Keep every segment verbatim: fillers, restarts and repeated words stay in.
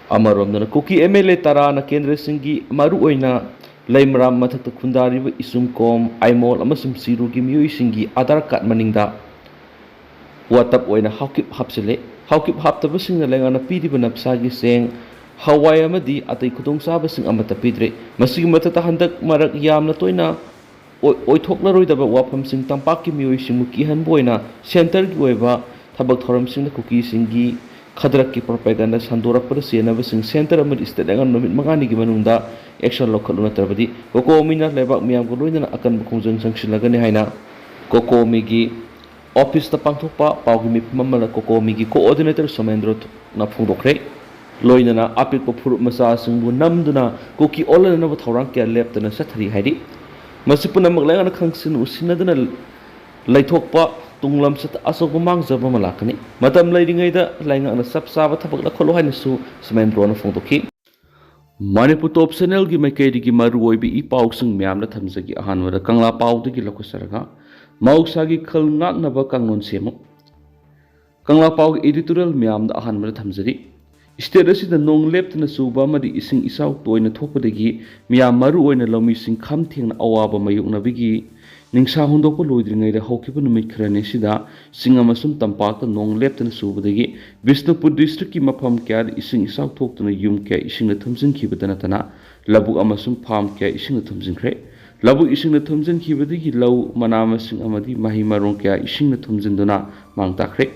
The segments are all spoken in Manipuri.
ꯑꯃꯔꯣꯝꯗꯅ ꯀꯨꯀꯤ ꯑꯦꯝ ꯑꯦꯜ ꯑꯦ ꯇꯔꯥꯅ ꯀꯦꯟꯗ꯭ꯔꯁꯤꯡꯒꯤ, ꯃꯔꯨꯑꯣꯏꯅ ꯂꯩꯃꯔꯥꯝ ꯃꯊꯛꯇ ꯈꯨꯟꯗꯥꯔꯤꯕ ꯏꯁꯨꯝꯀꯣꯝ, ꯑꯥꯏꯃꯣꯜ ꯑꯃꯁꯨꯡ ꯁꯤꯔꯨꯒꯤ ꯃꯤꯑꯣꯏꯁꯤꯡꯒꯤ ꯑꯥꯙꯥꯔ ꯀꯥꯔꯗ ꯃꯅꯤꯡꯗ ꯋꯥꯇꯞ ꯑꯣꯏꯅ ꯍꯥꯎꯀꯤꯞ ꯍꯥꯞꯆꯤꯜꯂꯦ꯫ ꯍꯥꯎꯀꯤꯞ ꯍꯥꯞꯇꯕꯁꯤꯡꯅ ꯂꯩꯉꯥꯛꯅ ꯄꯤꯔꯤꯕ ꯅꯞꯁꯥꯒꯤ ꯆꯦꯡ, ꯍꯋꯥꯏ ꯑꯃꯗꯤ ꯑꯇꯩ ꯈꯨꯗꯣꯡꯆꯥꯕꯁꯤꯡ ꯑꯃꯠꯇ ꯄꯤꯗ꯭ꯔꯦ꯫ ꯃꯁꯤꯒꯤ ꯃꯊꯛꯇ ꯍꯟꯗꯛ ꯃꯔꯛ ꯌꯥꯝꯅ ꯇꯣꯏꯅ ꯑꯣꯏ-, ꯑꯣꯏꯊꯣꯛꯂꯔꯣꯏꯗꯕ ꯋꯥꯐꯝꯁꯤꯡ ꯇꯝꯄꯥꯛꯀꯤ ꯃꯤꯑꯣꯏꯁꯤꯡꯕꯨ ꯀꯤꯍꯟꯕ ꯑꯣꯏꯅ ꯁꯦꯟꯇꯔꯒꯤ ꯑꯣꯏꯕ ꯊꯕꯛ ꯊꯧꯔꯝꯁꯤꯡꯗ ꯀꯨꯀꯤꯁꯤꯡꯒꯤ ꯈꯗ꯭ꯔꯛꯀꯤ ꯄ꯭ꯔꯣꯄꯦꯒꯟꯗꯥ ꯁꯟꯗꯣꯔꯛꯄꯗ ꯆꯦꯟꯅꯕꯁꯤꯡ ꯁꯦꯟꯇꯔ ꯑꯃꯗꯤ ꯁ꯭ꯇꯦꯠ ꯂꯩꯉꯥꯛꯅ ꯅꯨꯃꯤꯠ ꯃꯉꯥꯅꯤꯒꯤ ꯃꯅꯨꯡꯗ ꯑꯦꯛꯁꯟ ꯂꯧꯈꯠꯂꯨ, ꯅꯠꯇ꯭ꯔꯕꯗꯤ ꯀꯣꯀꯣꯃꯤꯅ ꯂꯩꯕꯥꯛ ꯃꯤꯌꯥꯝꯒ ꯂꯣꯏꯅꯅ ꯑꯀꯟꯕ ꯈꯣꯡꯖꯪ ꯆꯪꯁꯤꯜꯂꯒꯅꯤ ꯍꯥꯏꯅ ꯀꯣꯀꯣꯃꯤꯒꯤ ꯑꯣꯐꯤꯁꯇ ꯄꯥꯡꯊꯣꯛꯄ ꯄꯥꯎꯒꯤ ꯃꯤꯐꯝ ꯑꯃꯗ ꯀꯣꯀꯣꯃꯤꯒꯤ ꯀꯣꯑꯣꯔꯗꯤꯅꯦꯇꯔ ꯁꯣꯃꯦꯟꯗ꯭ꯔꯣꯅ ꯐꯣꯡꯗꯣꯛꯈ꯭ꯔꯦ꯫ ꯂꯣꯏꯅꯅ ꯑꯄꯤꯛꯄ ꯐꯨꯔꯨꯞ ꯃꯆꯥꯁꯤꯡꯕꯨ ꯅꯝꯗꯨꯅ ꯀꯨꯀꯤ ꯑꯣꯜꯍꯟꯅꯕ ꯊꯧꯔꯥꯡ ꯀꯌꯥ ꯂꯦꯞꯇꯅ ꯆꯠꯊꯔꯤ ꯍꯥꯏꯔꯤ꯫ ꯃꯁꯤ ꯄꯨꯝꯅꯃꯛ ꯂꯩꯉꯥꯛꯅ ꯈꯪꯁꯤꯟ ꯎꯁꯤꯟꯅꯗꯨꯅ ꯂꯩꯊꯣꯛꯄ ꯇꯨꯡꯂꯝꯆꯠꯇ ꯑꯆꯧꯕ ꯃꯥꯡꯖꯕ ꯑꯃ ꯂꯥꯛꯀꯅꯤ꯫ ꯃꯇꯝ ꯂꯩꯔꯤꯉꯩꯗ ꯂꯩꯉꯥꯛꯅ ꯆꯞ ꯆꯥꯕ ꯊꯕꯛ ꯂꯧꯈꯠꯂꯨ ꯍꯥꯏꯅꯁꯨ ꯁꯣꯃꯦꯟꯗ꯭ꯔꯣꯅ ꯐꯣꯡꯗꯣꯛꯈꯤ꯫ ꯃꯅꯤꯄꯨꯔ ꯇꯣꯞ ꯆꯦꯅꯦꯜꯒꯤ ꯃꯥꯏꯀꯩꯗꯒꯤ ꯃꯔꯨꯑꯣꯏꯕ ꯏ ꯄꯥꯎꯁꯤꯡ ꯃꯌꯥꯝꯗ ꯊꯝꯖꯒꯦ꯫ ꯑꯍꯥꯟꯕꯗ ꯀꯪꯂꯥ ꯄꯥꯎꯗꯒꯤ ꯂꯧꯈꯠꯆꯔꯒ, ꯃꯍꯧꯁꯥꯒꯤ ꯈꯜ ꯉꯥꯛꯅꯕ ꯀꯥꯡꯂꯣꯟ ꯁꯦꯝꯃꯨ꯫ ꯀꯪꯂꯥ ꯄꯥꯎꯒꯤ ꯏꯗꯤꯇꯣꯔꯤꯌꯦꯜ ꯃꯌꯥꯝꯗ ꯑꯍꯥꯟꯕꯗ ꯊꯝꯖꯔꯤ꯫ ꯁ꯭ꯇꯦꯠ ꯑꯁꯤꯗ ꯅꯣꯡ ꯂꯦꯞꯇꯅ ꯆꯨꯕ ꯑꯃꯗꯤ ꯏꯁꯤꯡ ꯏꯆꯥꯎ ꯇꯣꯏꯅ ꯊꯣꯛꯄꯗꯒꯤ ꯃꯤꯌꯥꯝ, ꯃꯔꯨꯑꯣꯏꯅ ꯂꯧꯃꯤꯁꯤꯡ, ꯈꯝ ꯊꯦꯡꯅ ꯑꯋꯥꯕ ꯃꯥꯌꯣꯛꯅꯕꯒꯤ ꯅꯤꯡꯁꯥ ꯍꯣꯟꯗꯣꯛꯄ ꯂꯣꯏꯗ꯭ꯔꯤꯉꯩꯗ ꯍꯧꯈꯤꯕ ꯅꯨꯃꯤꯠ ꯈꯔꯅꯤ ꯑꯁꯤꯗ ꯆꯤꯡ ꯑꯃꯁꯨꯡ ꯇꯝꯄꯥꯛꯇ ꯅꯣꯡ ꯂꯦꯞꯇꯅ ꯆꯨꯕꯗꯒꯤ ꯕꯤꯁꯅꯨꯄꯨꯔ ꯗꯤꯁꯇ꯭ꯔꯤꯛꯀꯤ ꯃꯐꯝ ꯀꯌꯥꯗ ꯏꯁꯤꯡ ꯏꯆꯥꯎ ꯊꯣꯛꯇꯨꯅ ꯌꯨꯝ ꯀꯌꯥ ꯏꯁꯤꯡꯅ ꯊꯨꯝꯖꯤꯟꯈꯤꯕꯇ ꯅꯠꯇꯅ ꯂꯧꯕꯨꯛ ꯑꯃꯁꯨꯡ ꯐꯥꯔꯝ ꯀꯌꯥ ꯏꯁꯤꯡꯅ ꯊꯨꯝꯖꯤꯟꯈ꯭ꯔꯦ꯫ ꯂꯧꯕꯨꯛ ꯏꯁꯤꯡꯅ ꯊꯨꯝꯖꯤꯟꯈꯤꯕꯗꯒꯤ ꯂꯧ, ꯃꯅꯥ ꯃꯁꯤꯡ ꯑꯃꯗꯤ ꯃꯍꯩ ꯃꯔꯣꯡ ꯀꯌꯥ ꯏꯁꯤꯡꯅ ꯊꯨꯝꯖꯤꯟꯗꯨꯅ ꯃꯥꯡ ꯇꯥꯛꯈ꯭ꯔꯦ꯫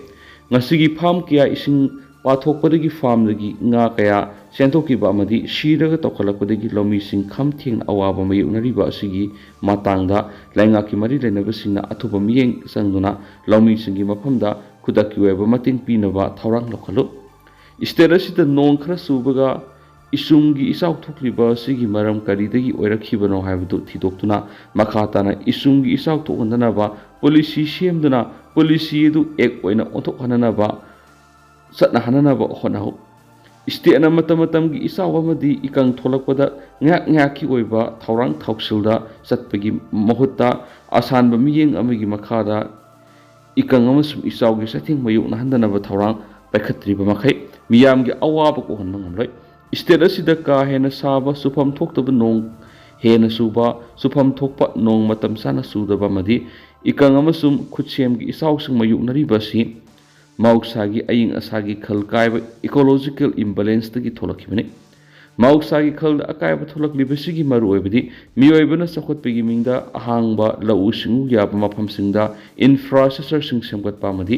ꯉꯁꯤꯒꯤ ꯐꯥꯔꯝ ꯀꯌꯥ ꯏꯁꯤꯡ ꯄꯥꯊꯣꯛꯄꯗꯒꯤ ꯐꯥꯔꯝꯗꯒꯤ ꯉꯥ ꯀꯌꯥ ꯆꯦꯟꯊꯣꯛꯈꯤꯕ ꯑꯃꯗꯤ ꯁꯤꯔꯒ ꯇꯧꯈꯠꯂꯛꯄꯗꯒꯤ ꯂꯧꯃꯤꯁꯤꯡ ꯈꯝ ꯊꯦꯡꯅ ꯑꯋꯥꯕ ꯃꯥꯌꯣꯛꯅꯔꯤꯕ ꯑꯁꯤꯒꯤ ꯃꯇꯥꯡꯗ ꯂꯩꯉꯥꯛꯀꯤ ꯃꯔꯤ ꯂꯩꯅꯕꯁꯤꯡꯅ ꯑꯊꯨꯕ ꯃꯤꯠꯌꯦꯡ ꯆꯪꯗꯨꯅ ꯂꯧꯃꯤꯁꯤꯡꯒꯤ ꯃꯐꯝꯗ ꯈꯨꯗꯛꯀꯤ ꯑꯣꯏꯕ ꯃꯇꯦꯡ ꯄꯤꯅꯕ ꯊꯧꯔꯥꯡ ꯂꯧꯈꯠꯂꯨ꯫ ꯁ꯭ꯇꯦꯠ ꯑꯁꯤꯗ ꯅꯣꯡ ꯈꯔ ꯆꯨꯕꯒ ꯏꯁꯨꯝꯒꯤ ꯏꯆꯥꯎ ꯊꯣꯛꯂꯤꯕ ꯑꯁꯤꯒꯤ ꯃꯔꯝ ꯀꯔꯤꯗꯒꯤ ꯑꯣꯏꯔꯛꯈꯤꯕꯅꯣ ꯍꯥꯏꯕꯗꯨ ꯊꯤꯗꯣꯛꯇꯨꯅ, ꯃꯈꯥ ꯇꯥꯅ ꯏꯁꯨꯝꯒꯤ ꯏꯆꯥꯎ ꯊꯣꯛꯍꯟꯗꯅꯕ ꯄꯣꯂꯤꯁꯤ ꯁꯦꯝꯗꯨꯅ, ꯄꯣꯂꯤꯁꯤ ꯑꯗꯨ ꯑꯦꯛ ꯑꯣꯏꯅ ꯑꯣꯟꯊꯣꯛꯍꯟꯅꯅꯕ, ꯆꯠꯅꯍꯟꯅꯅꯕ ꯍꯣꯠꯅꯍꯧ꯫ ꯁ꯭ꯇꯦꯠꯅ ꯃꯇꯝ ꯃꯇꯝꯒꯤ ꯏꯆꯥꯎ ꯑꯃꯗꯤ ꯏꯀꯪ ꯊꯣꯛꯂꯛꯄꯗ ꯉꯥꯏꯍꯥꯛ ꯉꯥꯏꯍꯥꯛꯀꯤ ꯑꯣꯏꯕ ꯊꯧꯔꯥꯡ ꯊꯧꯁꯤꯜꯗ ꯆꯠꯄꯒꯤ ꯃꯍꯨꯠꯇ, ꯑꯁꯥꯟꯕ ꯃꯤꯠꯌꯦꯡ ꯑꯃꯒꯤ ꯃꯈꯥꯗ ꯏꯀꯪ ꯑꯃꯁꯨꯡ ꯏꯆꯥꯎꯒꯤ ꯆꯩꯊꯦꯡ ꯃꯥꯌꯣꯛꯅꯍꯟꯗꯅꯕ ꯊꯧꯔꯥꯡ ꯄꯥꯏꯈꯠꯇ꯭ꯔꯤꯕ ꯃꯈꯩ, ꯃꯤꯌꯥꯝꯒꯤ ꯑꯋꯥꯕ ꯀꯣꯛꯍꯟꯕ ꯉꯝꯂꯣꯏ꯫ ꯁ꯭ꯇꯦꯠ ꯑꯁꯤꯗ ꯀꯥ ꯍꯦꯟꯅ ꯁꯥꯕ, ꯆꯨꯐꯝ ꯊꯣꯛꯇꯕ ꯅꯣꯡ ꯍꯦꯟꯅ ꯆꯨꯕ, ꯆꯨꯐꯝ ꯊꯣꯛꯄ ꯅꯣꯡ ꯃꯇꯝ ꯆꯥꯅ ꯆꯨꯗꯕ ꯑꯃꯗꯤ ꯏꯀꯪ ꯑꯃꯁꯨꯡ ꯈꯨꯠꯁꯦꯝꯒꯤ ꯏꯆꯥꯎꯁꯤꯡ ꯃꯥꯌꯣꯛꯅꯔꯤꯕ ꯑꯁꯤ ꯃꯍꯧꯁꯥꯒꯤ ꯑꯏꯪ ꯑꯁꯥꯒꯤ ꯈꯜ ꯀꯥꯏꯕ, ꯏꯀꯣꯂꯣꯖꯤꯀꯦꯜ ꯏꯝꯕꯦꯂꯦꯟꯁꯇꯒꯤ ꯊꯣꯛꯂꯛꯈꯤꯕꯅꯤ꯫ ꯃꯍꯧꯁꯥꯒꯤ ꯈꯜꯗ ꯑꯀꯥꯏꯕ ꯊꯣꯛꯂꯛꯂꯤꯕꯁꯤꯒꯤ ꯃꯔꯨꯑꯣꯏꯕꯗꯤ ꯃꯤꯑꯣꯏꯕꯅ ꯆꯥꯎꯈꯠꯄꯒꯤ ꯃꯤꯡꯗ ꯑꯍꯥꯡꯕ ꯂꯧꯎ ꯁꯤꯡꯎ ꯌꯥꯕ ꯃꯐꯝꯁꯤꯡꯗ ꯏꯟꯐ꯭ꯔꯥꯁ꯭ꯇ꯭ꯔꯛꯆꯔꯁꯤꯡ ꯁꯦꯝꯒꯠꯄ ꯑꯃꯗꯤ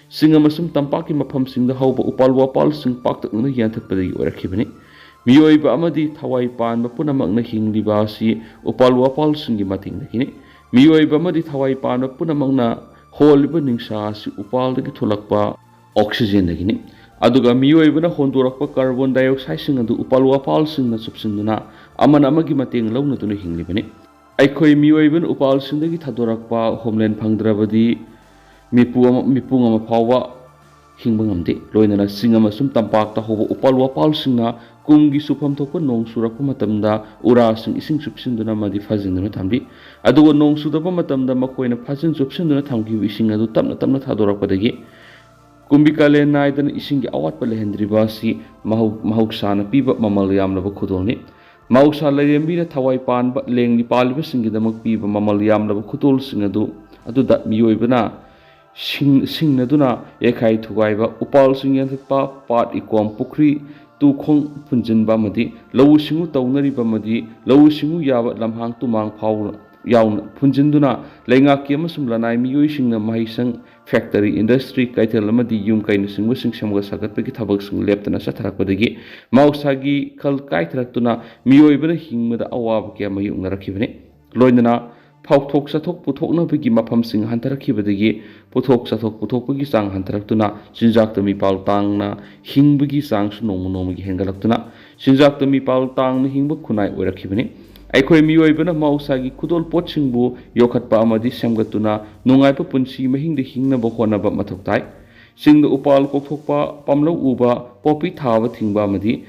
ꯆꯤꯡ ꯑꯃꯁꯨꯡ ꯇꯝꯄꯥꯛꯀꯤ ꯃꯐꯝꯁꯤꯡꯗ ꯍꯧꯕ ꯎꯄꯥꯜ ꯋꯥꯄꯥꯜꯁꯤꯡ ꯄꯥꯛꯇꯛꯅꯅ ꯌꯥꯟꯊꯠꯄꯗꯒꯤ ꯑꯣꯏꯔꯛꯈꯤꯕꯅꯤ꯫ ꯃꯤꯑꯣꯏꯕ ꯑꯃꯗꯤ ꯊꯋꯥꯏ ꯄꯥꯟꯕ ꯄꯨꯝꯅꯃꯛꯅ ꯍꯤꯡꯂꯤꯕ ꯑꯁꯤ ꯎꯄꯥꯜ ꯋꯥꯄꯥꯜꯁꯤꯡꯒꯤ ꯃꯇꯦꯡꯗꯒꯤꯅꯤ꯫ ꯃꯤꯑꯣꯏꯕ ꯑꯃꯗꯤ ꯊꯋꯥꯏ ꯄꯥꯟꯕ ꯄꯨꯝꯅꯃꯛꯅ ꯍꯣꯜꯂꯤꯕ ꯅꯤꯡꯁꯥ ꯑꯁꯤ ꯎꯄꯥꯜꯗꯒꯤ ꯊꯣꯛꯂꯛꯄ ꯑꯣꯛꯁꯤꯖꯦꯟꯗꯒꯤꯅꯤ꯫ ꯑꯗꯨꯒ ꯃꯤꯑꯣꯏꯕꯅ ꯍꯣꯟꯗꯣꯔꯛꯄ ꯀꯥꯔꯕꯣꯟ ꯗꯥꯏꯑꯣꯛꯁꯥꯏꯗꯁꯤꯡ ꯑꯗꯨ ꯎꯄꯥꯜ ꯋꯥꯄꯥꯜꯁꯤꯡꯅ ꯆꯨꯞꯁꯤꯟꯗꯨꯅ ꯑꯃꯅ ꯑꯃꯒꯤ ꯃꯇꯦꯡ ꯂꯧꯅꯗꯨꯅ ꯍꯤꯡꯂꯤꯕꯅꯤ꯫ ꯑꯩꯈꯣꯏ ꯃꯤꯑꯣꯏꯕꯅ ꯎꯄꯥꯜꯁꯤꯡꯗꯒꯤ ꯊꯥꯗꯣꯔꯛꯄ ꯍꯣꯝꯂꯦꯟ ꯐꯪꯗ꯭ꯔꯕꯗꯤ ꯃꯤꯄꯨ ꯑꯃ, ꯃꯤꯄꯨꯡ ꯑꯃ ꯐꯥꯎꯕ ꯍꯤꯡꯕ ꯉꯝꯗꯦ꯫ ꯂꯣꯏꯅꯅ ꯆꯤꯡ ꯑꯃꯁꯨꯡ ꯇꯝꯄꯥꯛꯇ ꯍꯧꯕ ꯎꯄꯥꯜ ꯋꯥꯄꯥꯜꯁꯤꯡꯅ ꯀꯨꯝꯒꯤ ꯆꯨꯐꯝ ꯊꯣꯛꯄ ꯅꯣꯡ ꯆꯨꯔꯛꯄ ꯃꯇꯝꯗ ꯎꯔꯥꯁꯤꯡ ꯏꯁꯤꯡ ꯆꯨꯞꯁꯤꯟꯗꯨꯅ ꯑꯃꯗꯤ ꯐꯥꯖꯤꯟꯗꯨꯅ ꯊꯝꯂꯤ꯫ ꯑꯗꯨꯒ ꯅꯣꯡ ꯆꯨꯗꯕ ꯃꯇꯝꯗ ꯃꯈꯣꯏꯅ ꯐꯥꯖꯤꯟ ꯆꯨꯞꯁꯤꯟꯗꯨꯅ ꯊꯝꯈꯤꯕ ꯏꯁꯤꯡ ꯑꯗꯨ ꯇꯞꯅ ꯇꯞꯅ ꯊꯥꯗꯣꯔꯛꯄꯗꯒꯤ ꯀꯨꯝꯕꯤ ꯀꯥꯂꯦꯟ ꯅꯥꯏꯗꯅ ꯏꯁꯤꯡꯒꯤ ꯑꯋꯥꯠꯄ ꯂꯩꯍꯟꯗ꯭ꯔꯤꯕ ꯑꯁꯤ ꯃꯍꯧ-, ꯃꯍꯧꯁꯥꯅ ꯄꯤꯕ ꯃꯃꯜ ꯌꯥꯝꯂꯕ ꯈꯨꯗꯣꯜꯅꯤ꯫ ꯃꯍꯧꯁꯥ ꯂꯥꯏꯔꯦꯝꯕꯤꯅ ꯊꯋꯥꯏ ꯄꯥꯟꯕ ꯂꯦꯡꯂꯤ ꯄꯥꯜꯂꯤꯕꯁꯤꯡꯒꯤꯗꯃꯛ ꯄꯤꯕ ꯃꯃꯜ ꯌꯥꯝꯂꯕ ꯈꯨꯗꯣꯜꯁꯤꯡ ꯑꯗꯨ, ꯑꯗꯨꯗ ꯃꯤꯑꯣꯏꯕꯅ ꯁꯤꯡ-, ꯁꯤꯡꯅꯗꯨꯅ ꯌꯩꯈꯥꯏ ꯊꯨꯒꯥꯏꯕ, ꯎꯄꯥꯜꯁꯤꯡ ꯌꯥꯟꯊꯠꯄ, ꯄꯥꯠ, ꯏꯀꯣꯝ, ꯄꯨꯈ꯭ꯔꯤ, ꯇꯨꯈꯣꯡ ꯐꯨꯟꯖꯤꯟꯕ ꯑꯃꯗꯤ ꯂꯧꯎ ꯁꯤꯡꯎ ꯇꯧꯅꯔꯤꯕ ꯑꯃꯗꯤ ꯂꯧꯎ ꯁꯤꯡꯎ ꯌꯥꯕ ꯂꯝꯍꯥꯡ ꯇꯨꯃꯥꯡ ꯐꯥꯎ ꯌꯥꯎꯅ ꯐꯨꯟꯖꯤꯟꯗꯨꯅ ꯂꯩꯉꯥꯛꯀꯤ ꯑꯃꯁꯨꯡ ꯂꯅꯥꯏ ꯃꯤꯑꯣꯏꯁꯤꯡꯅ ꯃꯍꯩꯁꯪ, ꯐꯦꯛꯇꯔꯤ, ꯏꯟꯗꯁꯇ꯭ꯔꯤ, ꯀꯩꯊꯦꯜ ꯑꯃꯗꯤ ꯌꯨꯝ ꯀꯩꯅꯆꯤꯡꯕꯁꯤꯡ ꯁꯦꯝꯒꯠ ꯁꯥꯒꯠꯄꯒꯤ ꯊꯕꯛꯁꯤꯡ ꯂꯦꯞꯇꯅ ꯆꯠꯊꯔꯛꯄꯗꯒꯤ ꯃꯍꯧꯁꯥꯒꯤ ꯈꯜ ꯀꯥꯏꯊꯔꯛꯇꯨꯅ ꯃꯤꯑꯣꯏꯕꯅ ꯍꯤꯡꯕꯗ ꯑꯋꯥꯕ ꯀꯌꯥ ꯃꯥꯌꯣꯛꯅꯔꯛꯈꯤꯕꯅꯤ꯫ ꯂꯣꯏꯅꯅ ꯐꯥꯎꯊꯣꯛ ꯆꯥꯊꯣꯛ ꯄꯨꯊꯣꯛꯅꯕꯒꯤ ꯃꯐꯝꯁꯤꯡ ꯍꯟꯊꯔꯛꯈꯤꯕꯗꯒꯤ ꯄꯣꯠꯊꯣꯛ ꯆꯥꯊꯣꯛ ꯄꯨꯊꯣꯛꯄꯒꯤ ꯆꯥꯡ ꯍꯟꯊꯔꯛꯇꯨꯅ ꯆꯤꯟꯖꯥꯛꯇ ꯃꯤꯄꯥꯜ ꯇꯥꯡꯅ ꯍꯤꯡꯕꯒꯤ ꯆꯥꯡꯁꯨ ꯅꯣꯡꯃ ꯅꯣꯡꯃꯒꯤ ꯍꯦꯟꯒꯠꯂꯛꯇꯨꯅ ꯆꯤꯟꯖꯥꯛꯇ ꯃꯤꯄꯥꯜ ꯇꯥꯡꯅ ꯍꯤꯡꯕ ꯈꯨꯟꯅꯥꯏ ꯑꯣꯏꯔꯛꯈꯤꯕꯅꯤ꯫ ꯑꯩꯈꯣꯏ ꯃꯤꯑꯣꯏꯕꯅ ꯃꯍꯧꯁꯥꯒꯤ ꯈꯨꯗꯣꯜ ꯄꯣꯠꯁꯤꯡꯕꯨ ꯌꯣꯛꯈꯠꯄ ꯑꯃꯗꯤ ꯁꯦꯝꯒꯠꯇꯨꯅ ꯅꯨꯡꯉꯥꯏꯕ ꯄꯨꯟꯁꯤ ꯃꯍꯤꯡꯗ ꯍꯤꯡꯅꯕ ꯍꯣꯠꯅꯕ ꯃꯊꯧ ꯇꯥꯏ꯫ ꯆꯤꯡꯗ ꯎꯄꯥꯜ ꯀꯣꯛꯊꯣꯛꯄ, ꯄꯥꯝꯂꯧ ꯎꯕ, ꯄꯣꯄꯤ ꯊꯥꯕ ꯊꯤꯡꯕ ꯑꯃꯗꯤ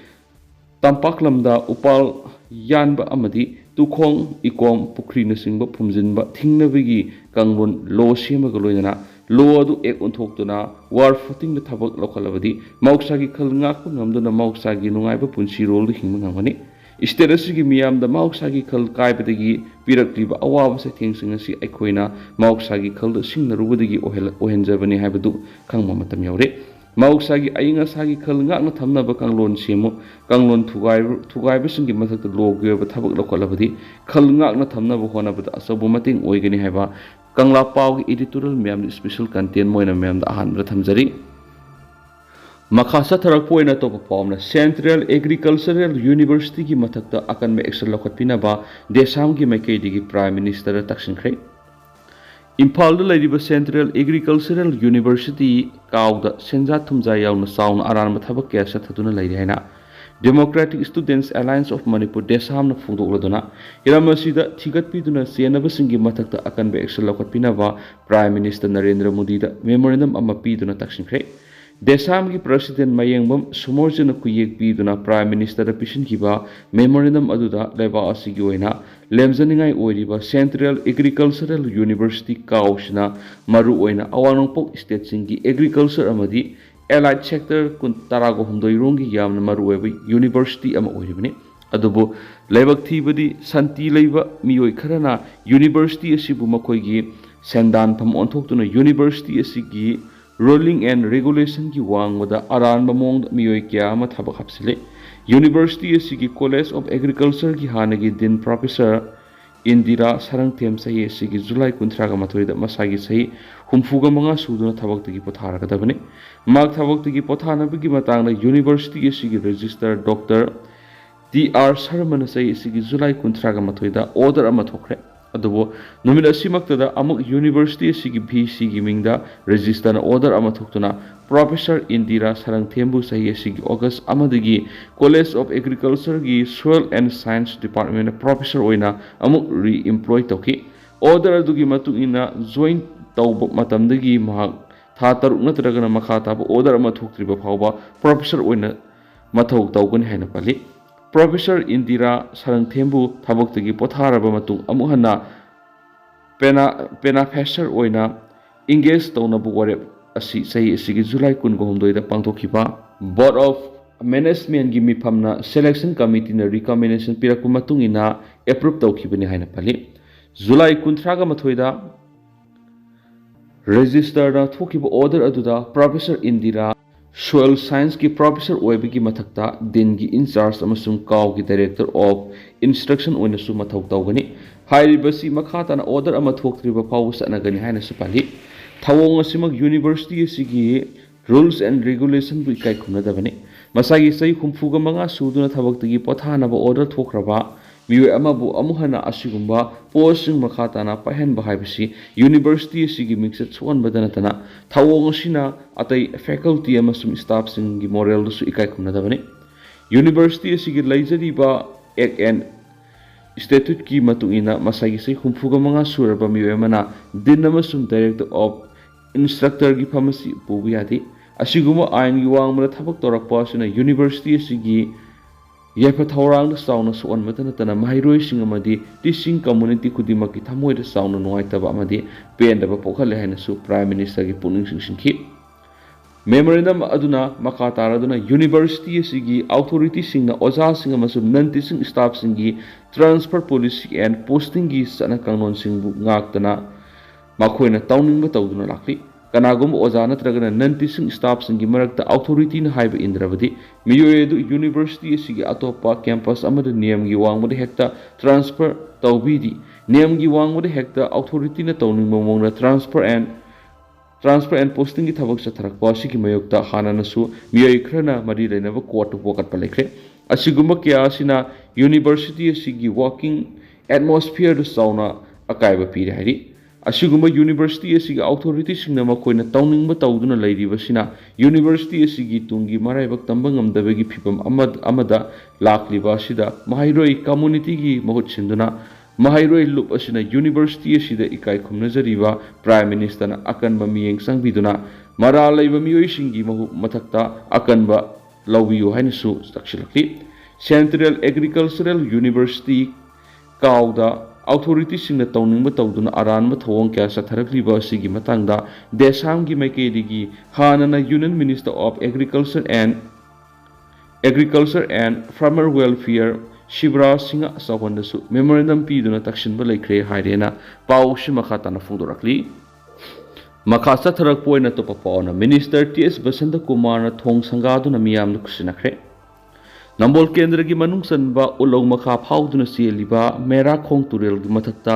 ꯇꯝꯄꯥꯛ ꯂꯝꯗ ꯎꯄꯥꯜ ꯌꯥꯟꯕ ꯑꯃꯗꯤ ꯇꯨꯈꯣꯡ, ꯏꯀꯣꯝ, ꯄꯨꯈ꯭ꯔꯤꯅꯆꯤꯡꯕ ꯐꯨꯝꯖꯤꯟꯕ ꯊꯤꯡꯅꯕꯒꯤ ꯀꯥꯡꯂꯣꯟ ꯂꯣ ꯁꯦꯝꯕꯒ ꯂꯣꯏꯅꯅ ꯂꯣ ꯑꯗꯨ ꯑꯦꯛ ꯑꯣꯟꯊꯣꯛꯇꯨꯅ ꯋꯥꯔ ꯐꯨꯇꯤꯡꯗ ꯊꯕꯛ ꯂꯧꯈꯠꯂꯕꯗꯤ ꯃꯍꯧꯁꯥꯒꯤ ꯈꯜ ꯉꯥꯛꯄ ꯉꯝꯗꯨꯅ ꯃꯍꯧꯁꯥꯒꯤ ꯅꯨꯡꯉꯥꯏꯕ ꯄꯨꯟꯁꯤꯔꯣꯜꯗꯨ ꯍꯤꯡꯕ ꯉꯝꯒꯅꯤ꯫ ꯁ꯭ꯇꯦꯠ ꯑꯁꯤꯒꯤ ꯃꯤꯌꯥꯝꯗ ꯃꯍꯧꯁꯥꯒꯤ ꯈꯜ ꯀꯥꯏꯕꯗꯒꯤ ꯄꯤꯔꯛꯂꯤꯕ ꯑꯋꯥꯕ ꯆꯩꯊꯦꯡꯁꯤꯡ ꯑꯁꯤ ꯑꯩꯈꯣꯏꯅ ꯃꯍꯧꯁꯥꯒꯤ ꯈꯜꯗ ꯁꯤꯡꯅꯔꯨꯕꯗꯒꯤ ꯑꯣꯏꯍꯜ-, ꯑꯣꯏꯍꯟꯖꯕꯅꯤ ꯍꯥꯏꯕꯗꯨ ꯈꯪꯕ ꯃꯇꯝ ꯌꯧꯔꯦ꯫ ꯃꯍꯧꯁꯥꯒꯤ ꯑꯏꯪ ꯑꯁꯥꯒꯤ ꯈꯜ ꯉꯥꯛꯅ ꯊꯝꯅꯕ ꯀꯥꯡꯂꯣꯟ ꯁꯦꯝꯃꯨ꯫ ꯀꯥꯡꯂꯣꯟ ꯊꯨꯒꯥꯏ-, ꯊꯨꯒꯥꯏꯕꯁꯤꯡꯒꯤ ꯃꯊꯛꯇ ꯂꯣꯒꯤ ꯑꯣꯏꯕ ꯊꯕꯛ ꯂꯧꯈꯠꯂꯕꯗꯤ ꯈꯜ ꯉꯥꯛꯅ ꯊꯝꯅꯕ ꯍꯣꯠꯅꯕꯗ ꯑꯆꯧꯕ ꯃꯇꯦꯡ ꯑꯣꯏꯒꯅꯤ ꯍꯥꯏꯕ ꯀꯪꯂꯥ ꯄꯥꯎꯒꯤ editorial ꯃꯌꯥꯝꯗ special content ꯑꯣꯏꯅ ꯃꯌꯥꯝꯗ ꯑꯍꯥꯟꯕꯗ ꯊꯝꯖꯔꯤ꯫ ꯃꯈꯥ ꯆꯠꯊꯔꯛꯄ ꯑꯣꯏꯅ ꯑꯇꯣꯞꯄ ꯄꯥꯎ ꯑꯃꯅ, Central Agricultural Universityꯒꯤ ꯃꯊꯛꯇ ꯑꯀꯟꯕ action ꯂꯧꯈꯠꯄꯤꯅꯕ ꯗꯦꯁꯥꯝꯒꯤ ꯃꯥꯏꯀꯩꯗꯒꯤ Prime Ministerꯗ ꯇꯛꯁꯤꯟꯈ꯭ꯔꯦ꯫ ꯏꯝꯐꯥꯜꯗ ꯂꯩꯔꯤꯕ Central Agricultural University ꯀꯥꯎꯗ ꯁꯦꯟꯖꯥ ꯊꯨꯝꯖꯥ ꯌꯥꯎꯅ ꯆꯥꯎꯅ ꯑꯔꯥꯟꯕ ꯊꯕꯛ ꯀꯌꯥ ꯆꯠꯊꯗꯨꯅ ꯂꯩꯔꯤ ꯍꯥꯏꯅ Democratic Students Alliance of Manipur, ꯗꯦꯁꯥꯝꯅ ꯐꯣꯡꯗꯣꯛꯂꯗꯨꯅ, ꯍꯤꯔꯝ ꯑꯁꯤꯗ ꯊꯤꯒꯠꯄꯤꯗꯨꯅ ꯆꯦꯟꯅꯕꯁꯤꯡꯒꯤ ꯃꯊꯛꯇ ꯑꯀꯟꯕ action ꯂꯧꯈꯠꯄꯤꯅꯕ Prime Minister Narendra ꯃꯣꯗꯤꯗ memorandum ꯑꯃ ꯄꯤꯗꯨꯅ ꯇꯛꯁꯤꯟꯈ꯭ꯔꯦ꯫ ꯗꯦꯁꯥꯝꯒꯤ President ꯃꯌꯦꯡꯕꯝ ꯁꯨꯃꯣꯔꯖꯤꯅ ꯈꯨꯌꯦꯛ ꯄꯤꯗꯨꯅ Prime Ministerꯗ ꯄꯤꯁꯤꯟꯈꯤꯕ memorandum ꯑꯗꯨꯗ ꯂꯩꯕꯥꯛ ꯑꯁꯤꯒꯤ ꯑꯣꯏꯅ ꯂꯦꯝꯖꯅꯤꯡꯉꯥꯏ ꯑꯣꯏꯔꯤꯕ Central Agricultural University ꯀꯥꯎꯁꯤꯅ ꯃꯔꯨꯑꯣꯏꯅ ꯑꯋꯥꯡ ꯅꯣꯡꯄꯣꯛ stateꯁꯤꯡꯒꯤ agriculture ꯑꯃꯗꯤ allied sector ꯀꯨꯟ, ꯇꯔꯥꯒ ꯍꯨꯝꯗꯣꯏ ꯔꯣꯝꯒꯤ ꯌꯥꯝꯅ ꯃꯔꯨꯑꯣꯏꯕ university ꯑꯃ ꯑꯣꯏꯔꯤꯕꯅꯤ꯫ ꯑꯗꯨꯕꯨ ꯂꯥꯏꯕꯛ ꯊꯤꯕꯗꯤ ꯁꯟꯇꯤ ꯂꯩꯕ ꯃꯤꯑꯣꯏ ꯈꯔꯅ university ꯑꯁꯤꯕꯨ ꯃꯈꯣꯏꯒꯤ ꯁꯦꯟꯗꯥꯟꯐꯝ ꯑꯣꯟꯊꯣꯛꯇꯨꯅ university ꯑꯁꯤꯒꯤ ruling and regulationꯒꯤ ꯋꯥꯡꯃꯗ ꯑꯔꯥꯟꯕ ꯃꯑꯣꯡꯗ ꯃꯤꯑꯣꯏ ꯀꯌꯥ ꯑꯃ ꯊꯕꯛ ꯍꯥꯞꯆꯤꯜꯂꯤ꯫ University ꯑꯁꯤꯒꯤ College of Agricultureꯒꯤ ꯍꯥꯟꯅꯒꯤ Dean Professor ꯏꯟꯗꯤꯔꯥ ꯁꯔꯪꯊꯦꯝ ꯆꯍꯤ ꯑꯁꯤꯒꯤ ꯖꯨꯂꯥꯏ ꯀꯨꯟꯊ꯭ꯔꯥꯒ ꯃꯥꯊꯣꯏꯗ ꯃꯁꯥꯒꯤ ꯆꯍꯤ ꯍꯨꯝꯐꯨꯒ ꯃꯉꯥ ꯁꯨꯗꯨꯅ ꯊꯕꯛꯇꯒꯤ ꯄꯣꯊꯥꯔꯒꯗꯕꯅꯤ꯫ ꯃꯍꯥꯛ ꯊꯕꯛꯇꯒꯤ ꯄꯣꯊꯥꯅꯕꯒꯤ ꯃꯇꯥꯡꯗ university ꯑꯁꯤꯒꯤ registrar Doctor ꯇꯤ ꯑꯥꯔ ꯁꯔꯃꯅ ꯆꯍꯤ ꯑꯁꯤꯒꯤ ꯖꯨꯂꯥꯏ ꯀꯨꯟꯊ꯭ꯔꯥꯒ ꯃꯥꯊꯣꯏꯗ order ꯑꯃ ꯊꯣꯛꯈ꯭ꯔꯦ꯫ ꯑꯗꯨꯕꯨ ꯅꯨꯃꯤꯠ ꯑꯁꯤꯃꯛꯇꯗ ꯑꯃꯨꯛ university ꯑꯁꯤꯒꯤ VCꯒꯤ ꯃꯤꯡꯗ registrarꯅ order ꯑꯃ ꯊꯣꯛꯇꯨꯅ Professor ꯏꯟꯗꯤꯔꯥ ꯁꯔꯪꯊꯦꯝꯕꯨ ꯆꯍꯤ ꯑꯁꯤꯒꯤ August ꯑꯃꯗꯒꯤ College of Agricultureꯒꯤ Soil and Science Departmentꯇ professor ꯑꯣꯏꯅ ꯑꯃꯨꯛ re-employ ꯇꯧꯈꯤ꯫ Order ꯑꯗꯨꯒꯤ ꯃꯇꯨꯡ ꯏꯟꯅ join ꯇꯧꯕ ꯃꯇꯝꯗꯒꯤ ꯃꯍꯥꯛ ꯊꯥ ꯇꯔꯨꯛ ꯅꯠꯇ꯭ꯔꯒꯅ ꯃꯈꯥ ꯇꯥꯕ order ꯑꯃ ꯊꯣꯛꯇ꯭ꯔꯤꯕ ꯐꯥꯎꯕ professor ꯑꯣꯏꯅ ꯃꯊꯧ ꯇꯧꯒꯅꯤ ꯍꯥꯏꯅ ꯄꯜꯂꯤ꯫ Professor ꯏꯟꯗꯤꯔꯥ ꯁꯔꯪꯊꯦꯝꯕꯨ ꯊꯕꯛꯇꯒꯤ ꯄꯣꯊꯥꯔꯕ ꯃꯇꯨꯡ ꯑꯃꯨꯛ ꯍꯟꯅ ꯄꯦꯅꯥ-, ꯄꯦꯅꯥꯐꯦꯁꯔ ꯑꯣꯏꯅ engage ꯇꯧꯅꯕ ꯋꯥꯔꯦꯞ ꯑꯁꯤ ꯆꯍꯤ ꯑꯁꯤꯒꯤ ꯖꯨꯂꯥꯏ ꯀꯨꯟꯒ ꯍꯨꯝꯗꯣꯏꯗ ꯄꯥꯡꯊꯣꯛꯈꯤꯕ Board of Managementꯀꯤ ꯃꯤꯐꯝꯅ selection committeeꯅ recommendation ꯄꯤꯔꯛꯄ ꯃꯇꯨꯡ ꯏꯟꯅ approve ꯇꯧꯈꯤꯕꯅꯤ ꯍꯥꯏꯅ ꯄꯜꯂꯤ꯫ ꯖꯨꯂꯥꯏ ꯀꯨꯟꯊ꯭ꯔꯥꯒ ꯃꯥꯊꯣꯏꯗ registrarꯅ ꯊꯣꯛꯈꯤꯕ order ꯑꯗꯨꯗ Professor ꯏꯟꯗꯤꯔꯥ, soil scienceꯀꯤ professor ꯑꯣꯏꯕꯒꯤ ꯃꯊꯛꯇ deanꯒꯤ in charge ꯑꯃꯁꯨꯡ CAUꯒꯤ director of instruction ꯑꯣꯏꯅꯁꯨ ꯃꯊꯧ ꯇꯧꯒꯅꯤ꯫ ꯍꯥꯏꯔꯤꯕꯁꯤ ꯃꯈꯥ ꯇꯥꯅ order ꯑꯃ ꯊꯣꯛꯇ꯭ꯔꯤꯕ ꯐꯥꯎꯕ ꯆꯠꯅꯒꯅꯤ ꯍꯥꯏꯅꯁꯨ ꯄꯜꯂꯤ꯫ ꯊꯧꯑꯣꯡ ꯑꯁꯤꯃꯛ university ꯑꯁꯤꯒꯤ rules and regulationꯕꯨ ꯏꯀꯥꯏ ꯈꯨꯝꯅꯗꯕꯅꯤ꯫ ꯃꯁꯥꯒꯤ ꯆꯍꯤ ꯍꯨꯝꯐꯨꯒ ꯃꯉꯥ ꯁꯨꯗꯨꯅ ꯊꯕꯛꯇꯒꯤ ꯄꯣꯊꯥꯅꯕ order ꯊꯣꯛꯈ꯭ꯔꯕ ꯃꯤꯑꯣꯏ ꯑꯃꯕꯨ ꯑꯃꯨꯛ ꯍꯟꯅ ꯑꯁꯤꯒꯨꯝꯕ postꯁꯤꯡ ꯃꯈꯥ ꯇꯥꯅ ꯄꯥꯏꯍꯟꯕ ꯍꯥꯏꯕꯁꯤ university ꯑꯁꯤꯒꯤ ꯃꯤꯡꯆꯠ ꯁꯣꯛꯍꯟꯕꯗ ꯅꯠꯇꯅ ꯊꯧꯑꯣꯡ ꯑꯁꯤꯅ ꯑꯇꯩ faculty ꯑꯃꯁꯨꯡ staffꯁꯤꯡꯒꯤ moralꯗꯁꯨ ꯏꯀꯥꯏ ꯈꯨꯝꯅꯗꯕꯅꯤ꯫ University ꯑꯁꯤꯒꯤ ꯂꯩꯖꯔꯤꯕ act and statuteꯀꯤ ꯃꯇꯨꯡ ꯏꯟꯅ ꯃꯁꯥꯒꯤ ꯆꯍꯤ ꯍꯨꯝꯐꯨꯒ ꯃꯉꯥ ꯁꯨꯔꯕ ꯃꯤꯑꯣꯏ ꯑꯃꯅ dean ꯑꯃꯁꯨꯡ director of instructorꯒꯤ ꯐꯝ ꯑꯁꯤ ꯄꯨꯕ ꯌꯥꯗꯦ꯫ ꯑꯁꯤꯒꯨꯝꯕ ꯑꯥꯏꯟꯒꯤ ꯋꯥꯡꯃꯗ ꯊꯕꯛ ꯇꯧꯔꯛꯄ ꯑꯁꯤꯅ university ꯑꯁꯤꯒꯤ ꯌꯥꯏꯐ ꯊꯧꯔꯥꯡꯗ ꯆꯥꯎꯅ ꯁꯣꯛꯍꯟꯕꯇ ꯅꯠꯇꯅ ꯃꯍꯩꯔꯣꯏꯁꯤꯡ ꯑꯃꯗꯤ teaching community ꯈꯨꯗꯤꯡꯃꯛꯀꯤ ꯊꯃꯣꯏꯗ ꯆꯥꯎꯅ ꯅꯨꯡꯉꯥꯏꯇꯕ ꯑꯃꯗꯤ ꯄꯦꯟꯗꯕ ꯄꯣꯛꯍꯜꯂꯦ ꯍꯥꯏꯅꯁꯨ Prime Ministerꯒꯤ ꯄꯨꯛꯅꯤꯡ ꯆꯤꯡꯁꯤꯟꯈꯤ꯫ Memorandum ꯑꯗꯨꯅ ꯃꯈꯥ ꯇꯥꯔꯗꯨꯅ university ꯑꯁꯤꯒꯤ authorityꯁꯤꯡꯅ ꯑꯣꯖꯥꯁꯤꯡ ꯑꯃꯁꯨꯡ non teaching staffꯁꯤꯡꯒꯤ transfer policy and postingꯒꯤ ꯆꯠꯅ ꯀꯥꯡꯂꯣꯟꯁꯤꯡꯕꯨ ꯉꯥꯛꯇꯅ ꯃꯈꯣꯏꯅ ꯇꯧꯅꯤꯡꯕ ꯇꯧꯗꯨꯅ ꯂꯥꯛꯂꯤ꯫ ꯀꯅꯥꯒꯨꯝꯕ ꯑꯣꯖꯥ ꯅꯠꯇ꯭ꯔꯒꯅ non teaching staffꯁꯤꯡꯒꯤ ꯃꯔꯛꯇ authorityꯅ ꯍꯥꯏꯕ ꯏꯟꯗ꯭ꯔꯕꯗꯤ ꯃꯤꯑꯣꯏ ꯑꯗꯨ university ꯑꯁꯤꯒꯤ ꯑꯇꯣꯞꯄ campus ꯑꯃꯗ ꯅꯤꯌꯝꯒꯤ ꯋꯥꯡꯃꯗ ꯍꯦꯛꯇ transfer ꯇꯧꯕꯤꯗꯤ꯫ ꯅꯤꯌꯝꯒꯤ ꯋꯥꯡꯃꯗ ꯍꯦꯛꯇ authorityꯅ ꯇꯧꯅꯤꯡꯕ ꯃꯑꯣꯡꯗ transfer and transfer and postingꯒꯤ ꯊꯕꯛ ꯆꯠꯊꯔꯛꯄ ꯑꯁꯤꯒꯤ ꯃꯥꯌꯣꯛꯇ ꯍꯥꯟꯅꯅꯁꯨ ꯃꯤꯑꯣꯏ ꯈꯔꯅ ꯃꯔꯤ ꯂꯩꯅꯕ courtꯇ ꯋꯥꯀꯠꯄ ꯂꯩꯈ꯭ꯔꯦ꯫ ꯑꯁꯤꯒꯨꯝꯕ ꯀꯌꯥ ꯑꯁꯤꯅ university ꯑꯁꯤꯒꯤ working atmosphereꯗ ꯆꯥꯎꯅ ꯑꯀꯥꯏꯕ ꯄꯤꯔꯦ ꯍꯥꯏꯔꯤ꯫ ꯑꯁꯤꯒꯨꯝꯕ university ꯑꯁꯤꯒꯤ authorityꯁꯤꯡꯅ ꯃꯈꯣꯏꯅ ꯇꯧꯅꯤꯡꯕ ꯇꯧꯗꯨꯅ ꯂꯩꯔꯤꯕꯁꯤꯅ university ꯑꯁꯤꯒꯤ ꯇꯨꯡꯒꯤ ꯃꯔꯥꯏꯕꯛ ꯇꯝꯕ ꯉꯝꯗꯕꯒꯤ ꯐꯤꯚꯝ ꯑꯃ-, ꯑꯃꯗ ꯂꯥꯛꯂꯤꯕ ꯑꯁꯤꯗ ꯃꯍꯩꯔꯣꯏ communityꯒꯤ ꯃꯍꯨꯠ ꯁꯤꯟꯗꯨꯅ ꯃꯍꯩꯔꯣꯏ ꯂꯨꯞ ꯑꯁꯤꯅ university ꯑꯁꯤꯗ ꯏꯀꯥꯏ ꯈꯨꯝꯅꯖꯔꯤꯕ Prime Ministerꯅ ꯑꯀꯟꯕ ꯃꯤꯠꯌꯦꯡ ꯆꯪꯕꯤꯗꯨꯅ ꯃꯔꯥꯜ ꯂꯩꯕ ꯃꯤꯑꯣꯏꯁꯤꯡꯒꯤ ꯃꯍꯨ-, ꯃꯊꯛꯇ ꯑꯀꯟꯕ ꯂꯧꯕꯤꯌꯨ ꯍꯥꯏꯅꯁꯨ ꯇꯛꯁꯤꯜꯂꯛꯂꯤ꯫ Central Agricultural University CAUꯗ ꯑꯣꯊꯣꯔꯤꯇꯤꯁꯤꯡꯅ ꯇꯧꯅꯤꯡꯕ ꯇꯧꯗꯨꯅ ꯑꯔꯥꯟꯕ ꯊꯧꯑꯣꯡ ꯀꯌꯥ ꯆꯠꯊꯔꯛꯂꯤꯕ ꯑꯁꯤꯒꯤ ꯃꯇꯥꯡꯗ ꯗꯦꯁꯥꯝꯒꯤ ꯃꯥꯏꯀꯩꯗꯒꯤ ꯍꯥꯟꯅꯅ Union Minister of Agriculture and Agriculture and Farmer Welfare Shivraj Singh ꯆꯥꯎꯍꯟꯗꯁꯨ ꯃꯦꯃꯣꯔꯦꯟꯗꯝ ꯄꯤꯗꯨꯅ ꯇꯛꯁꯤꯟꯕ ꯂꯩꯈ꯭ꯔꯦ ꯍꯥꯏꯔꯦꯅ ꯄꯥꯎ ꯑꯁꯤ ꯃꯈꯥ ꯇꯥꯅ ꯐꯣꯡꯗꯣꯔꯛꯂꯤ꯫ ꯃꯈꯥ ꯆꯠꯊꯔꯛꯄ ꯑꯣꯏꯅ ꯑꯇꯣꯞꯄ ꯄꯥꯎꯅ ꯃꯤꯅꯤꯁꯇꯔ ꯇꯤ ꯑꯦꯁ ꯕꯁꯟꯇ ꯀꯨꯃꯥꯔꯅ ꯊꯣꯡ ꯁꯪꯒꯥꯗꯨꯅ ꯃꯤꯌꯥꯝꯅ ꯈꯨꯠꯁꯤꯟꯅꯈ꯭ꯔꯦ꯫ ꯅꯝꯕꯣꯜ ꯀꯦꯟꯗ꯭ꯔꯒꯤ ꯃꯅꯨꯡ ꯆꯟꯕ ꯎꯠꯂꯧ ꯃꯈꯥ ꯐꯥꯎꯗꯨꯅ ꯆꯦꯜꯂꯤꯕ ꯃꯦꯔꯥꯈꯣꯡ ꯇꯨꯔꯦꯜꯒꯤ ꯃꯊꯛꯇ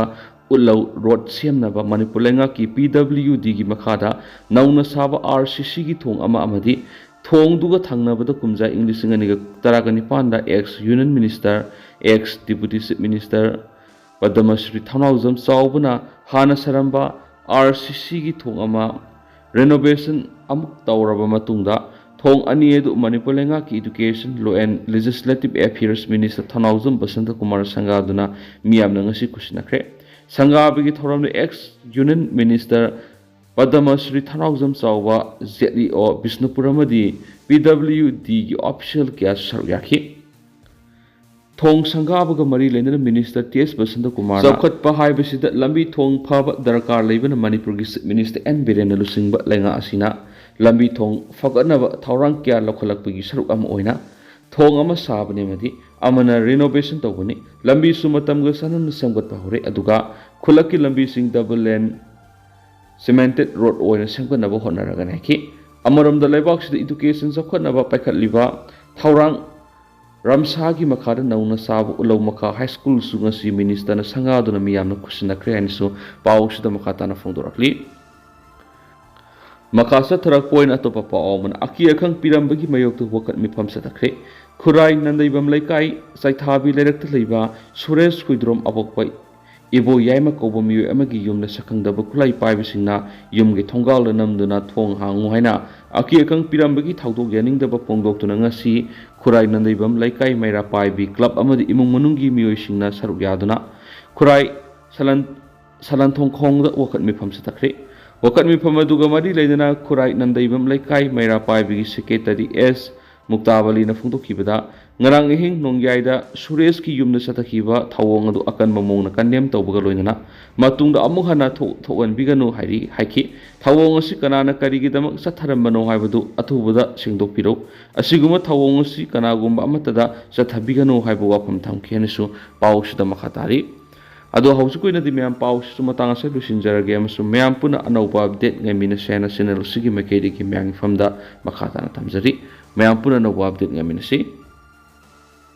ꯎꯠꯂꯧ ꯔꯣꯗ ꯁꯦꯝꯅꯕ ꯃꯅꯤꯄꯨꯔ ꯂꯩꯉꯥꯛꯀꯤ ꯄꯤ ꯗꯕ꯭ꯂꯤꯌꯨ ꯗꯤꯒꯤ ꯃꯈꯥꯗ ꯅꯧꯅ ꯁꯥꯕ ꯑꯥꯔ ꯁꯤ ꯁꯤꯒꯤ ꯊꯣꯡ ꯑꯃ ꯑꯃꯗꯤ ꯊꯣꯡꯗꯨꯒ ꯊꯪꯅꯕꯗ ꯀꯨꯝꯖꯥ ꯏꯪ ꯂꯤꯁꯤꯡ ꯑꯅꯤꯒ ꯇꯔꯥꯒ ꯅꯤꯄꯥꯟꯗ ex Union Minister, ex Deputy Chief Minister Padma Shri ꯊꯧꯅꯥꯎꯖꯝ ꯆꯥꯎꯕꯅ ꯍꯥꯟꯅ ꯁꯥꯔꯝꯕ ꯑꯥꯔ ꯁꯤ ꯁꯤꯒꯤ ꯊꯣꯡ ꯑꯃ ꯔꯦꯅꯣꯚꯦꯁꯟ ꯑꯃꯨꯛ ꯇꯧꯔꯕ ꯃꯇꯨꯡꯗ ꯊꯣꯡ ꯑꯅꯤ ꯑꯗꯨ ꯃꯅꯤꯄꯨꯔ ꯂꯩꯉꯥꯛꯀꯤ Education, Law and Legislative Affairs Minister ꯊꯧꯅꯥꯎꯖꯝ ꯕꯁꯟꯇ ꯀꯨꯃꯥꯔ ꯁꯪꯒꯥꯗꯨꯅ ꯃꯤꯌꯥꯝꯅ ꯉꯁꯤ ꯈꯨꯠꯁꯤꯟꯅꯈ꯭ꯔꯦ꯫ ꯁꯪꯒꯥꯕꯒꯤ ꯊꯧꯔꯝꯗ ex Union Minister ꯄꯗꯃꯁ꯭ꯔꯤ ꯊꯧꯅꯥꯎꯖꯝ ꯆꯥꯎꯕ, ꯖꯦꯠ ꯏ ꯑꯣ ꯕꯤꯁꯅꯨꯄꯨꯔ ꯑꯃꯗꯤ ꯄꯤ ꯗꯕ꯭ꯂꯤꯌꯨ ꯗꯤꯒꯤ ꯑꯣꯐꯤꯁꯤꯌꯦꯜ ꯀꯌꯥꯁꯨ ꯁꯔꯨꯛ ꯌꯥꯈꯤ꯫ ꯊꯣꯡ ꯁꯪꯒꯥꯕꯒ ꯃꯔꯤ ꯂꯩꯅꯅ ꯃꯤꯅꯤꯁꯇꯔ ꯇꯤ ꯑꯦꯁ ꯕꯁꯟꯇ ꯀꯨꯃꯥꯔꯅ ꯆꯥꯎꯈꯠꯄ ꯍꯥꯏꯕꯁꯤꯗ ꯂꯝꯕꯤ ꯊꯣꯡ ꯐꯕ ꯗꯔꯀꯥꯔ ꯂꯩꯕꯅ ꯃꯅꯤꯄꯨꯔꯒꯤ ꯆꯤꯐ ꯃꯤꯅꯤꯁꯇꯔ ꯑꯦꯟ ꯕꯤꯔꯦꯟꯅ ꯂꯨꯆꯤꯡꯕ ꯂꯩꯉꯥꯛ ꯑꯁꯤꯅ ꯂꯝꯕꯤ ꯊꯣꯡ ꯐꯒꯠꯅꯕ ꯊꯧꯔꯥꯡ ꯀꯌꯥ ꯂꯧꯈꯠꯂꯛꯄꯒꯤ ꯁꯔꯨꯛ ꯑꯃ ꯑꯣꯏꯅ ꯊꯣꯡ ꯑꯃ ꯁꯥꯕꯅꯤ ꯑꯃꯗꯤ ꯑꯃꯅ ꯔꯤꯅꯣꯚꯦꯁꯟ ꯇꯧꯕꯅꯤ꯫ ꯂꯝꯕꯤꯁꯨ ꯃꯇꯝꯒ ꯆꯥꯟꯅꯅ ꯁꯦꯝꯒꯠꯄ ꯍꯧꯔꯦ, ꯑꯗꯨꯒ ꯈꯨꯜꯂꯛꯀꯤ ꯂꯝꯕꯤꯁꯤꯡ ꯗꯕꯜ ꯂꯦꯟ ꯁꯤꯃꯦꯟꯇꯦꯠ ꯔꯣꯗ ꯑꯣꯏꯅ ꯁꯦꯝꯒꯠꯅꯕ ꯍꯣꯠꯅꯔꯒꯅꯤ ꯍꯥꯏꯈꯤ꯫ ꯑꯃꯔꯣꯝꯗ ꯂꯩꯕꯥꯛꯁꯤꯗ ꯏꯗꯨꯀꯦꯁꯟ ꯆꯥꯎꯈꯠꯅꯕ ꯄꯥꯏꯈꯠꯂꯤꯕ ꯊꯧꯔꯥꯡ ꯔꯝꯁꯥꯒꯤ ꯃꯈꯥꯗ ꯅꯧꯅ ꯁꯥꯕ ꯎꯂꯧ ꯃꯈꯥ ꯍꯥꯏ ꯁ꯭ꯀꯨꯜꯁꯨ ꯉꯁꯤ ꯃꯤꯅꯤꯁꯇꯔꯅ ꯁꯪꯒꯥꯗꯨꯅ ꯃꯤꯌꯥꯝꯅ ꯈꯨꯠꯁꯤꯟꯅꯈ꯭ꯔꯦ ꯍꯥꯏꯅꯁꯨ ꯄꯥꯎꯁꯤꯗ ꯃꯈꯥ ꯇꯥꯅ ꯐꯣꯡꯗꯣꯔꯛꯂꯤ꯫ ꯃꯈꯥ ꯆꯠꯊꯔꯛꯄ ꯑꯣꯏꯅ ꯑꯇꯣꯞꯄ ꯄꯥꯎ ꯑꯃꯅ ꯑꯀꯤ ꯑꯈꯪ ꯄꯤꯔꯝꯕꯒꯤ ꯃꯥꯌꯣꯛꯇ ꯋꯥꯀꯠ ꯃꯤꯐꯝ ꯆꯠꯊꯈ꯭ꯔꯦ꯫ ꯈꯨꯔꯥꯏ ꯅꯟꯗꯩꯕꯝ ꯂꯩꯀꯥꯏ ꯆꯥꯏꯊꯥꯕꯤ ꯂꯩꯔꯛꯇ ꯂꯩꯕ ꯁꯨꯔꯦꯁ ꯍꯨꯏꯗ꯭ꯔꯣꯝ ꯑꯄꯣꯛꯄ ꯏꯕꯣ ꯌꯥꯏꯃ ꯀꯧꯕ ꯃꯤꯑꯣꯏ ꯑꯃꯒꯤ ꯌꯨꯝꯗ ꯁꯛꯈꯪꯗꯕ ꯈꯨꯠꯂꯥꯏ ꯄꯥꯏꯕꯁꯤꯡꯅ ꯌꯨꯝꯒꯤ ꯊꯣꯡꯒꯥꯜꯗ ꯅꯝꯗꯨꯅ ꯊꯣꯡ ꯍꯥꯡꯉꯨ ꯍꯥꯏꯅ ꯑꯀꯤ ꯑꯈꯪ ꯄꯤꯔꯝꯕꯒꯤ ꯊꯧꯗꯣꯛ ꯌꯥꯅꯤꯡꯗꯕ ꯐꯣꯡꯗꯣꯛꯇꯨꯅ ꯉꯁꯤ ꯈꯨꯔꯥꯏ ꯅꯟꯗꯩꯕꯝ ꯂꯩꯀꯥꯏ ꯃꯩꯔꯥ ꯄꯥꯏꯕꯤ ꯀ꯭ꯂꯕ ꯑꯃꯗꯤ ꯏꯃꯨꯡ ꯃꯅꯨꯡꯒꯤ ꯃꯤꯑꯣꯏꯁꯤꯡꯅ ꯁꯔꯨꯛ ꯌꯥꯗꯨꯅ ꯈꯨꯔꯥꯏ ꯁꯂꯟ ꯁꯂꯟꯊꯣꯡꯈꯣꯡꯗ ꯋꯥꯀꯠ ꯃꯤꯐꯝ ꯆꯠꯊꯈ꯭ꯔꯦ꯫ ꯋꯥꯀꯠ ꯃꯤꯐꯝ ꯑꯗꯨꯒ ꯃꯔꯤ ꯂꯩꯅꯅ ꯈꯨꯔꯥꯏ ꯅꯟꯗꯩꯕꯝ ꯂꯩꯀꯥꯏ ꯃꯩꯔꯥ ꯄꯥꯏꯕꯤꯒꯤ ꯁꯦꯀ꯭ꯔꯦꯇꯔꯤ ꯑꯦꯁ ꯃꯨꯛꯇꯥꯕꯂꯤꯅ ꯐꯣꯡꯗꯣꯛꯈꯤꯕꯗ, ꯉꯔꯥꯡ ꯑꯍꯤꯡ ꯅꯣꯡꯌꯥꯏꯗ ꯁꯨꯔꯦꯁꯀꯤ ꯌꯨꯝꯗ ꯆꯠꯊꯈꯤꯕ ꯊꯧꯑꯣꯡ ꯑꯗꯨ ꯑꯀꯟꯕ ꯃꯑꯣꯡꯗ ꯀꯟꯗꯦꯝ ꯇꯧꯕꯒ ꯂꯣꯏꯅꯅ ꯃꯇꯨꯡꯗ ꯑꯃꯨꯛ ꯍꯟꯅ ꯊꯣꯛ-, ꯊꯣꯛꯍꯟꯕꯤꯒꯅꯨ ꯍꯥꯏꯔꯤ, ꯍꯥꯏꯈꯤ꯫ ꯊꯧꯑꯣꯡ ꯑꯁꯤ ꯀꯅꯥꯅ ꯀꯔꯤꯒꯤꯗꯃꯛ ꯆꯠꯊꯔꯝꯕꯅꯣ ꯍꯥꯏꯕꯗꯨ ꯑꯊꯨꯕꯗ ꯁꯦꯡꯗꯣꯛꯄꯤꯔꯛꯎ꯫ ꯑꯁꯤꯒꯨꯝꯕ ꯊꯧꯑꯣꯡ ꯑꯁꯤ ꯀꯅꯥꯒꯨꯝꯕ ꯑꯃꯠꯇꯗ ꯆꯠꯊꯕꯤꯒꯅꯨ ꯍꯥꯏꯕ ꯋꯥꯐꯝ ꯊꯝꯈꯤ ꯍꯥꯏꯅꯁꯨ ꯄꯥꯎꯁꯤꯗ ꯃꯈꯥ ꯇꯥꯔꯤ꯫ ꯑꯗꯣ ꯍꯧꯖꯤꯛꯀꯤ ꯑꯣꯏꯅꯗꯤ ꯃꯌꯥꯝ ꯄꯥꯎꯁꯤꯁꯨ ꯃꯇꯥꯡ ꯑꯁꯤꯗ ꯂꯣꯏꯁꯤꯟꯖꯔꯒꯦ ꯑꯃꯁꯨꯡ ꯃꯌꯥꯝ ꯄꯨꯟꯅ ꯑꯅꯧꯕ update ꯉꯥꯏꯃꯤꯟꯅꯁꯦ ꯍꯥꯏꯅ channel ꯑꯁꯤꯒꯤ ꯃꯥꯏꯀꯩꯗꯒꯤ ꯃꯌꯥꯝꯒꯤ ꯃꯐꯝꯗ ꯃꯈꯥ ꯇꯥꯅ ꯊꯝꯖꯔꯤ꯫ ꯃꯌꯥꯝ ꯄꯨꯟꯅ ꯑꯅꯧꯕ update ꯉꯥꯏꯃꯤꯟꯅꯁꯤ꯫